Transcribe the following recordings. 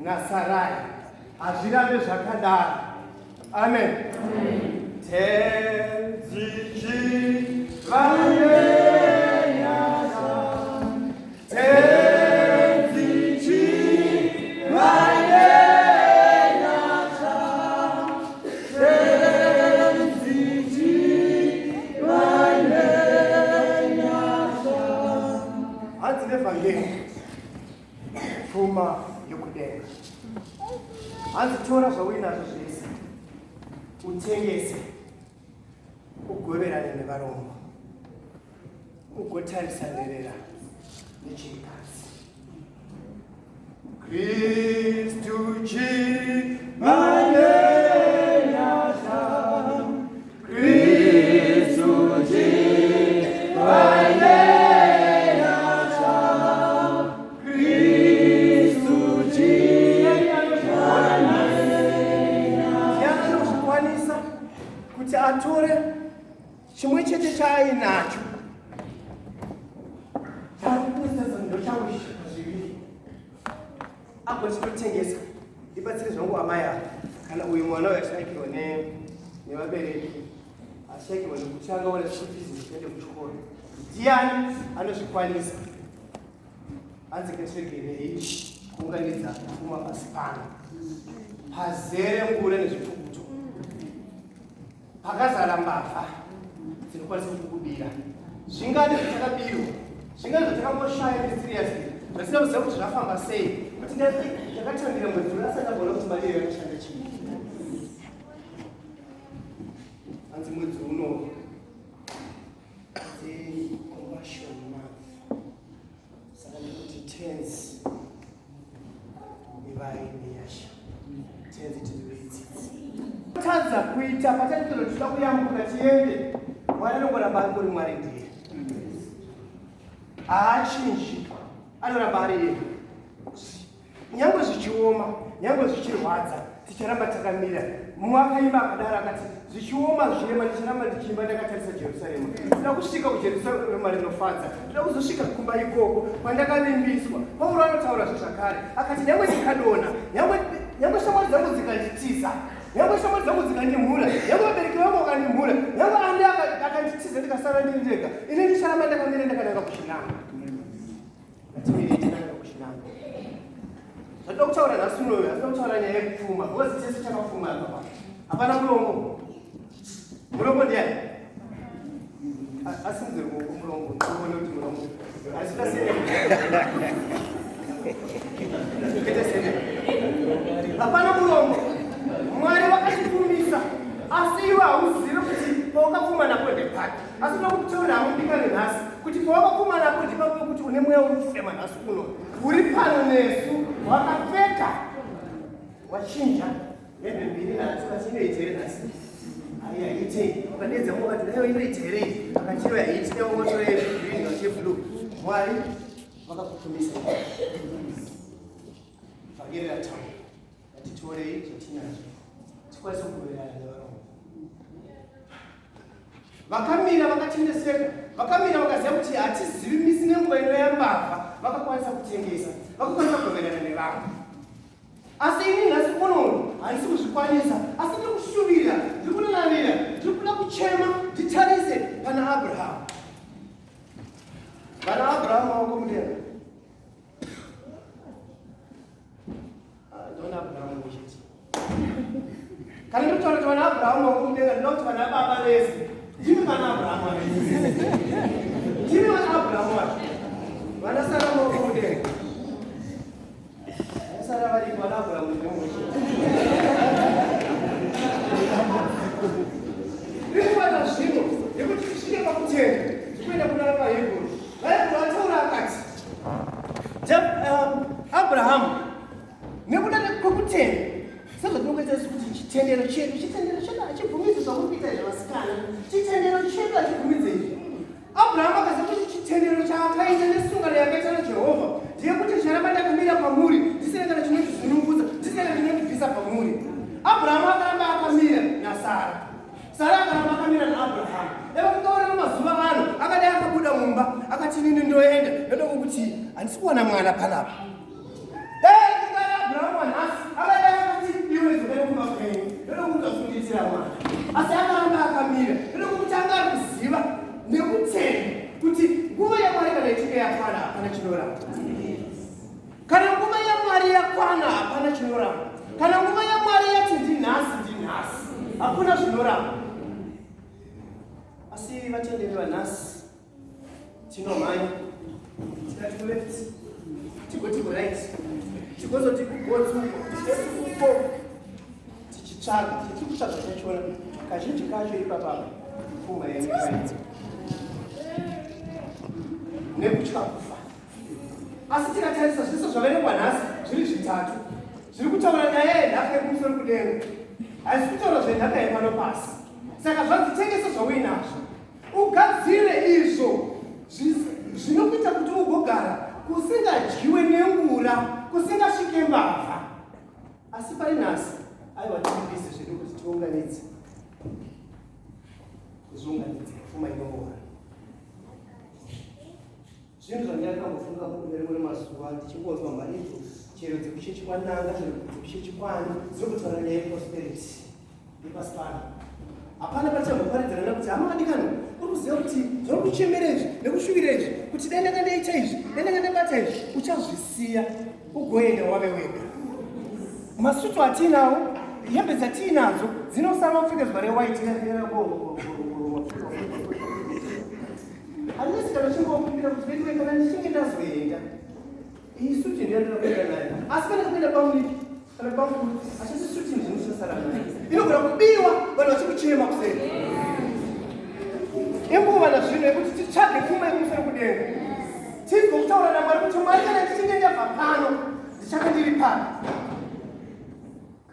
naSarai. Hazvirambe zvakadaro. Amen. Tenzi chivane nyasha. Tenzi chivane nyasha. Tenzi chivane nyasha. Hanzi nevhangeri pfuma yokudenga. Hanzi tora zvauinazvo zvese utengese ugoverane nevarombo ugotarisa nherera nechirikadzi. Kristu chivane nyasha. Kristu chivane nyasha. Kristu chivane nyasha. Anozvikwanisa kuti atore chimwe chete chaainacho ndochausha zviviri agotitotengesa ndibatsire zvangu amai ava kana uyu mwana uyu ashaikirwa nevabereki ashaikirwa nekuti angaona school fees ndichiende kuchikoro. Ndiani anozvikwanisa? Hanzi ngatiregerei kuunganidza pfuma pasi pano pazere ngura nezvipfukuto, pakazara mbavha dzinokwanisa kukubira. Zvingani zvatakabirwa, zvingani zvatakamboshaya mysteriously, zvatisina kuziva kuti zvafamba sei, kuti ndakatambira mwedzi uno asati agona kuti mari iyo yakashanda chii. Hanzi mwedzi uno compassion month, saka ndikuti Tenzi ivai nenyasha, Tenzi tinzwirei tsitsi. Tadza kuita patatono tinoda kuyambuka tiende. Mwari anongoramba angori Mwari, ndiye haachinji, anoramba ari iye. Nyange zvichioma, nyange zvichirwadza, ticharamba takamira. Mumwe akaimba akadaro akati, "Zvichioma, zvichirema, ndicharamba ndichiimba ndakatarisa Jerusarema." Ndoda kusvika kuJerusarema rinofadza, ndoda kuzosvika kumba ikoko kwandakavimbiswa. Pauro anotaura zvezvakare akati, "Nyange ndikadonha, nyange shamwari dzangu dzikanditiza, nyange shamwari dzangu dzikandimhura, nyange vabereki vangu vakandimhura, nyange andi akanditiza ndikasara ndiri ndega, ini ndicharamba ndakamira ndakananga kuchinanga." Ngatimirei tinanga kuchinanga. Zvatoda kutaura nhasi unoyo, hatida kutaura nyaya yekupfuma because tese takapfuma apa. Hapana murombo. Murombo ndiani? Asimudze ruoko murombo, tione kuti murombo. Asina sene. Kuita sene. Hapana murombo. Mwari vakatipfumisa, asi iwe hauzivi kuti pawakapfuma napo ndepapi. Asi ndoda kutaura hamudikane nhasi kuti pawakapfuma napo ndipapo kuti une mweya uri kufema nhasi uno uri pano nesu, wakapfeka, wachinja hembe mbiri nhatu, kati inoita here nhasi? Ai, haite. Wakadedza mumwe wakati, "Daiwa inoita here iyi?" Akati, "Iwe haiti, dai wangotora yegreen kana yeblue." Mwari vakakupfumisa. Vhangeri rataura, ngatitorei zvatinazvo tikwanise kugoverana nevarombo. Vakamira vakatendeseka, vakamira vakaziva kuti hatizivi misi nenguva inoya mbavha. Vakakwanisa kutengesa, vakakwanisa kugoverana nevamwe. Asi ini nhasi unono handisi kuzvikwanisa, asi ndiri kushuvira, ndiri kunanavira, ndiri kuda kuchema nditarise pana Abrahamu. Vana Abrahamu, maoko mudenga. Ah, ndona Abrahamu chete. Kana ndiri kutaura kuti vana Abrahamu, maoko mudenga, ndinoda kuti vana baba vese, ndimi vana Abrahamu vacho, ndimi vana Abrahamu vacho. Vana Sara, maoko mudenga. Vana Sara varipo, vana Abrahamu ndimwe chete. Iri kubata zvino yekuti tisvike pakutenda, ndikuenda kuna vaHebheru. VaHebheru vataura akati Abrahamu nekuda kwekutenda, sezvatinongoita isu kuti chitendero chedu, chitendero chedu hachibvumidzi zvamuri kuita izvi vasikana, chitendero chedu hachibvumidzi izvi. Abrahamu akaziva kuti chitendero chaakaita nesungano yakaita naJehovha ndeyekuti ndicharamba ndakamira pamuri ndisina kana chinondizunungudza, ndisina kana chinondibvisa pamuri. Abrahamu akaramba akamira naSara, Sara akaramba akamira naAbrahamu. Eva kungaona mumazuva ano akadai akabuda mumba akati, "Nini ndoenda, ndoda kuti handisi kuwana mwana panapa." Dai kungari Abrahamu wanhasi. chinoramba. Kana nguva yaMwari yati ndinhasi, ndinhasi, hakuna zvinoramba. Asi vatenderi vanhasi tinomhanya tikati kuleft, tigoti kuright, tigozoti kugotsi uko, tigoti uko, tichitsvaga tiri kutsvaga chachona. Kazhinji kacho ipapapa pfuma yenyika nekutya kufa. Asi tikatarisa zvese zvaverengwa nhasi zviri zvitatu zviri kutaura nyaya yenhaka yekumusoro kudenga, haisi kutaura zvenhaka yepano pasi. Saka zvanzi tengesa zvauinazvo ugadzire izvo zvinokuita kuti ugogara kusingadyiwe nengura, kusingasvike mbavha. Asi pari nhasi aiwa tiri busy zvedu kuti tiunganidze, kuzviunganidza pfuma inoora. Zvinhu zvandakambofunga kune rimwe remazuva ndichingonzwa mharidzo chero dzekuchechi kwananga, chero dzekuchechi kwani, dziri kutaura nyaya yeprosperity yepasi pano. Hapana patichamboparidzirana kuti hama vadikani, uri kuziva kuti zvauri kuchemera izvi nekushuvira izvi, kuti dai ndanga ndaita izvi, dai ndanga ndabata izvi, uchazvisiya ugoenda wave wega. Masutu atiinawo, hembe dzatiinadzo dzinosara wapfekedzwa rewhite. Handisi kana chingokumbira kuti veduwe kana ndichinge ndazoenda iyi suti ndiyo ndinoda kuenda nayo, asi kana kuenda pamudiki kana pamukuru hachisi suti ndinosasara nayo, inogona kubiwa vanhu vachikuchema kuseri. Inguva nazvino yekuti titsvage pfuma yekumusoro kudenga, tinzwe kutaura naMwari kuti Mwari, kana ndichinge ndabva pano ndichange ndiri pano.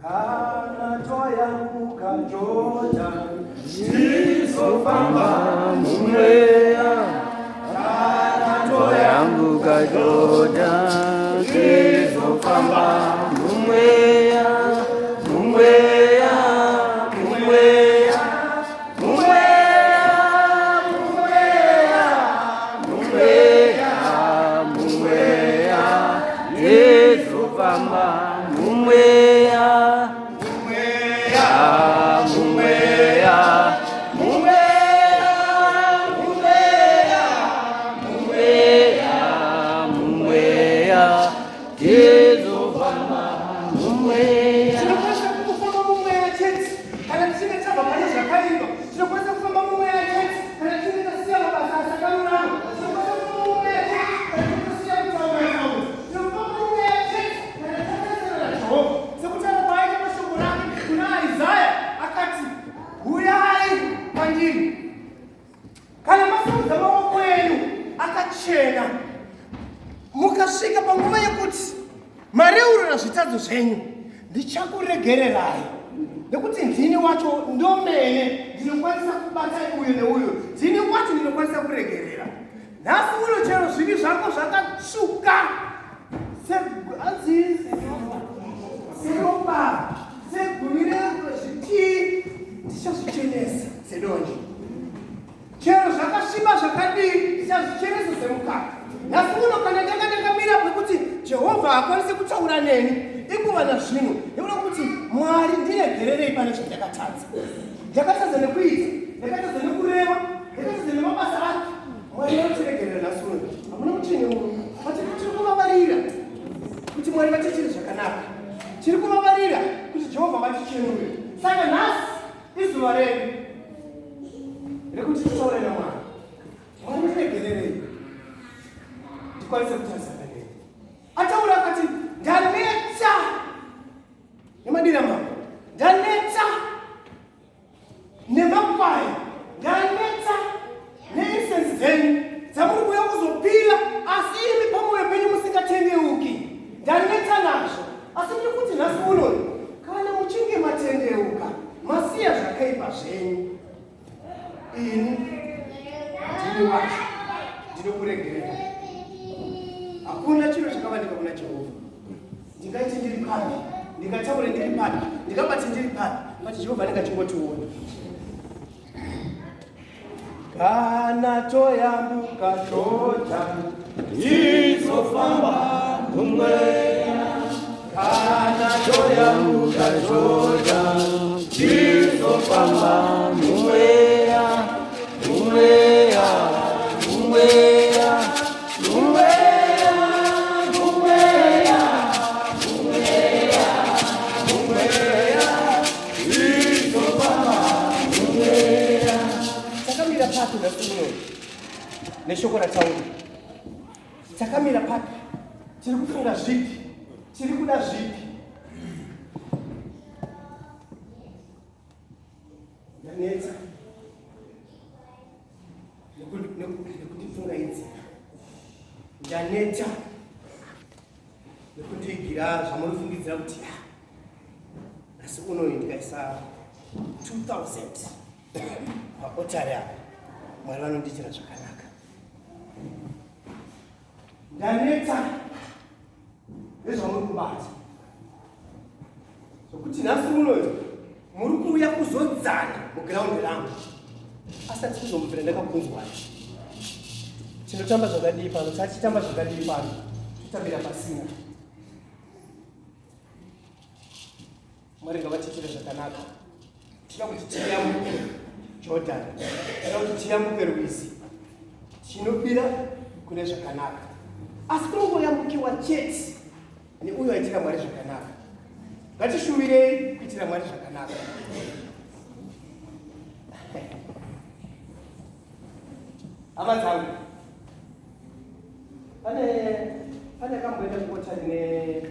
Kana toyambuka Jordan, tizofamba mumweya. Kana toyambuka Jordan, tizofamba mumweya, mumweya, mumweya, mumweya, mumweya, mumweya, mumweya, tizofamba mumweya, mumweya, mumweya, mumweya, mumweya, mumweya, mumweya, tizofamba mumweya. Tinokwanisa kufamba mumweya chete kana tichinge tabva pane zvakaipa. Tinokwanisa kufamba mumweya chete kana tichinge tasiya mabasa asakarurama. Tinokwanisa kufamba mumweya chete kana tasiya kutaura taura. Tinofamba mumweya chete kana tatarisana naJehovha, sekutaura kwaaita pashoko rake kuna Isaya, akati, "Uyai kwandiri kana masimudza maoko enyu akachena, mukasvika panguva yekuti mareurura zvitadzo zvenyu, ndichakuregererai, nekuti ndini wacho ndomene ndinokwanisa kubata uyu neuyu, ndini wacho ndinokwanisa kuregerera." Nhasi uno chero zvivi zvako zvakatsvuka seanzi seropa, segumi rezvitii, ndichazvichenesa sedonje. Chero zvakasviba zvakadii, ndichazvichenesa semukaka. Nhasi uno kana ndanga ndakamira pekuti Jehovha akwanise kutaura neni, inguva nazvino nekuda kuti Mwari, ndiregererei pane zvandakatadza. Ndakatadza nekuita, ndakatadza nekureva, ndakatadza nemabasa ake. Mwari vanotiregerera nhasi uno. Hamuna mutsvene uno, but tiri kuvavarira kuti Mwari vatiitire zvakanaka, tiri kuvavarira kuti Jehovha vatichenure. Saka nhasi izuva redu rekuti titaure naMwari. Mwari, ndiregererei ndikwanise kutarisana neni. Ataura akati, "Ndaneta nemadira mambo, ndaneta nemakwai, ndaneta neincense dzenyu dzamuri kuuya kuzopira, asi imi pamwoyo penyu musingatendeuki. Ndaneta nazvo." Asi ndiri kuti nhasi uno, kana muchinge matendeuka, masiya zvakaipa zvenyu, ini ndini wacho ndinokuregerera. Hakuna chiro chakavandika kuna Jehovha. Ndingaite ndiri papi, ndingataure ndiri papi, ndingabate ndiri papi, but Jehovha anenge achingotiona. Kana toyambuka Jordan, tizofamba mumweya. Kana toyambuka Jordan, tizofamba mumweya, mumweya, mumweya, mumweya, mumweya, mumweya. Nhasi uno neshoko rataura, takamira papi? Tiri kufunga zvipi? Tiri kuda zvipi? Ndanetsa nekundipfungaidzira, ndaneta nekundiigira zvamunofungidzira kuti ah, asi unoyi ndikaisa 2000 paotari apa Mwari vanondiitira zvakanaka. Ndaneta nezvamuri kubata zvokuti nhasi unoyo muri kuuya kuzodzana mugiraundi rangu, asi hatisi kuzombobvira ndakakunzwai. Tinotamba zvakadii pano? Tachitamba zvakadii pano? Totambira pasina. Mwari ngavatiitire zvakanaka. Tinoda kuti tiyambuke Jordan, tinoda kuti tiyambuke rwizi, tinobira kune zvakanaka, asi kunongoyambukiwa chete neuyo aitira Mwari zvakanaka. Ngatishuvirei kuitira Mwari zvakanaka. Hama dzangu, pane pane akamboenda kuotari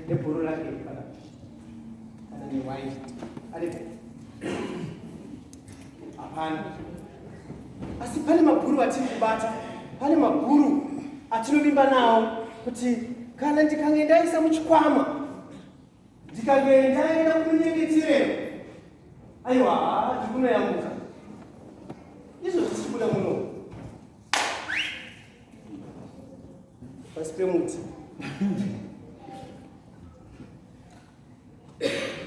nebhuru rake kana kana newaini aripo? Hapana. Asi pane mabhuru atiri kubata, pane mabhuru atinovimba nawo kuti kana ndikange ndaisa muchikwama, ndikange ndaenda kumunyengeterero, aiwa, ndikunoyambuka. Izvo zvichibuda muno pasi pemuti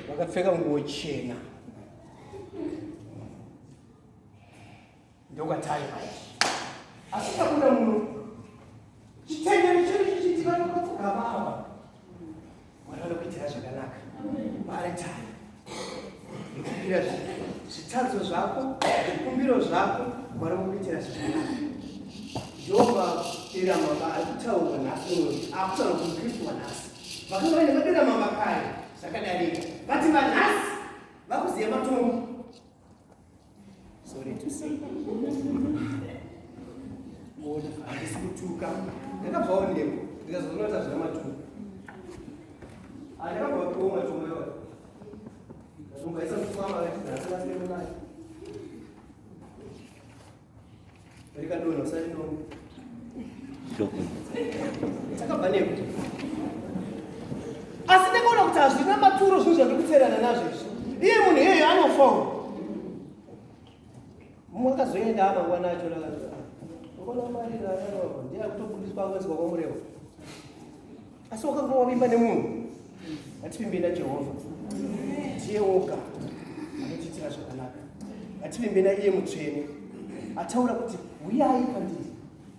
vakapfeka nguo chena, ndokwatayo manje. Asi tabuda muno, chitendero chedu chichiti vanokapfugama ava, Mwari vanokuitira zvakanaka paaritari nekupira zvitadzo zvako, zvikumbiro zvako, Mwari vokuitira zvakanaka. Ndoma mamba ari kutaurwa nhasi uno, akutaurwa kumukristu wanhasi. Vakanga vaine madira mamba kare, zvakadarika, but vanhasi vakuziva matombo. Sorry to say, handisi kutuka. Ndakabvawo neko, ndikazoona kuti hazvina matumbu. Ndakabva vapiwo matumbu iwayo, matumbu aisa mukwama, akati rikadonha usarinonga. Takabva neko, asi ndakaona kuti hazvina maturo zvinhu zvandiri kutserana nazvo izvi. Iye munhu iyeyo anofawo. Mumwe akazoenda amangwana acho, mangwana mari ndiye akutobudiswa, akuiswa kwamurewa. Asi wakanga wavimba nemunhu. Ngativimbe naJehovha, ndiye woga anotiitira zvakanaka. Ngativimbe naiye mutsvene ataura kuti, "Uyai kwandiri,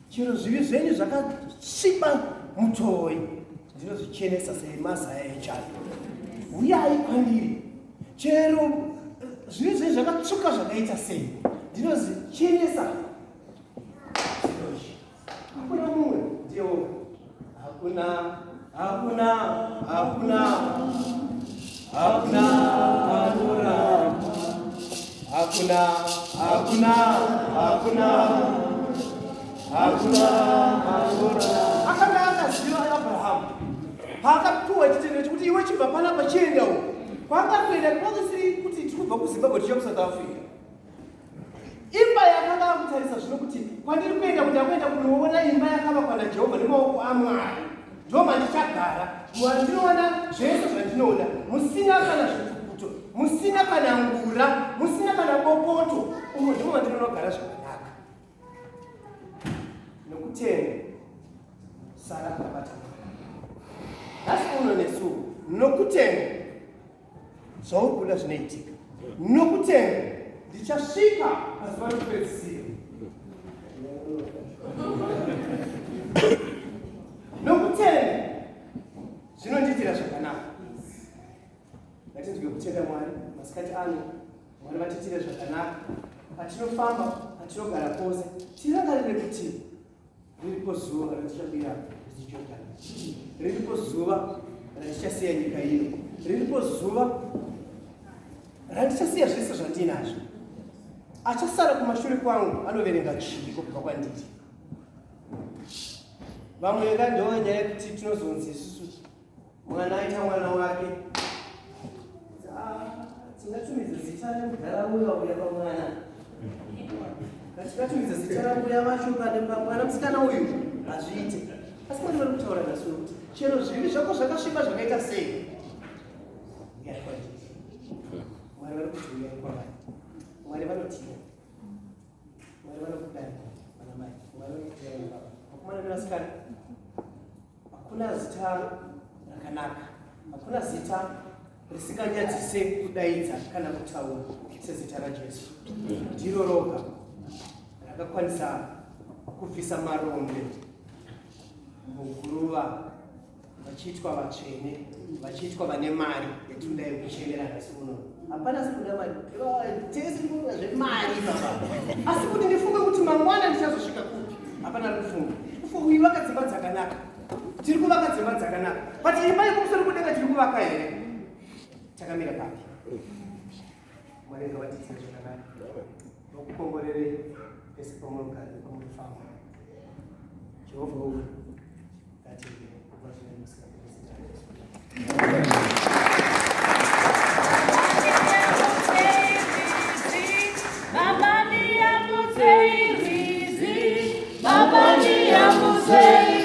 chero zvivi zvenyu zvakasviba mutoi, ndinozvichenesa semazaya echando. Uyai kwandiri, chero zvivi zvenyu zvakatsvuka zvakaita sei, ndinozvichenesa." Hakuna mumwe, ndiye woga. Hakuna, hakuna, hakuna, hakuna anoramba. Hakuna, hakuna, hakuna, hakuna anoramba. Akanga akaziva Abrahamu paakapiwa chitendero chekuti, "Iwe chibva panapa, chienda uko." Kwaanga kuenda kwakusiri kuti tiri kubva kuZimbabwe tichiya kuSouth Africa. Imba yakanga akutarisa zvino kuti kwandiri kuenda, kuti akuenda kunoona imba yakavakwa naJehovha nemaoko aMwari, ndo mandichagara, mandinoona zvese zvandinoda, musina kana zvipfukuto, musina kana ngura, musina kana bopoto. Umo ndimo mandinonogara zvakanaka. Nokutenda Sara akabata mwana. Nhasi uno nesu, nokutenda zvauri kuda zvinoitika. Nokutenda ndichasvika pazuva rekupedzisira. Nokutenda zvinondiitira zvakanaka. Ngatinzwe kutenda Mwari masikati ano. Mwari vatiitire zvakanaka patinofamba, patinogara pose. Tirangarire kuti riripo zuva ratichabira Jordan, riripo zuva ratichasiya nyika ino, riripo zuva randichasiya zvese zvandinazvo. Achasara kumashure kwangu anoverenga chiiko kubva kwandiri? Vamwe ka ndo nyaya yekuti tinozonzi isusu mwana aita mwana wake. Ah, tingatumidza zita remudhara uya uya pamwana. Tingatumidza zita rambuya vacho pane pamwana musikana uyu hazviite. Asi Mwari vari kutaura nhasi kuti chero zvivi zvako zvakasviba zvakaita sei? Uyai kwandiri. Mwari vari kuti uyai kwavari. Mwari vanotida. Mwari vanokudai vana mai. Mwari vanokudai vana baba. Vakomana nevasikana. Hakuna zita rakanaka. Hakuna zita risinganyadzise kudaidza kana kutaura sezita raJesu. Ndiro roga rakakwanisa kubvisa marombe muguruva vachiitwa vatsvene vachiitwa vane mari yatinoda yekuchemera nhasi uno hapana asi kuda mari tese tikuda zvemari baba asi kuti ndifunge kuti mangwana ndichazosvika kupi hapana ari kufunga kufunga kuivaka dzimba dzakanaka tiri kuvaka dzimba dzakanaka but imba yekumusoro kudenga tiri kuvaka here takamira papi mwari ngavatiitire zvakanaka vakukomborerei pese pamunogara nepamunofamba jehovha uyu ngatende kubva zvino nekusingaperi zita raJesu. Baba ndiyambutsei rwizi, Baba ndiyambutsei.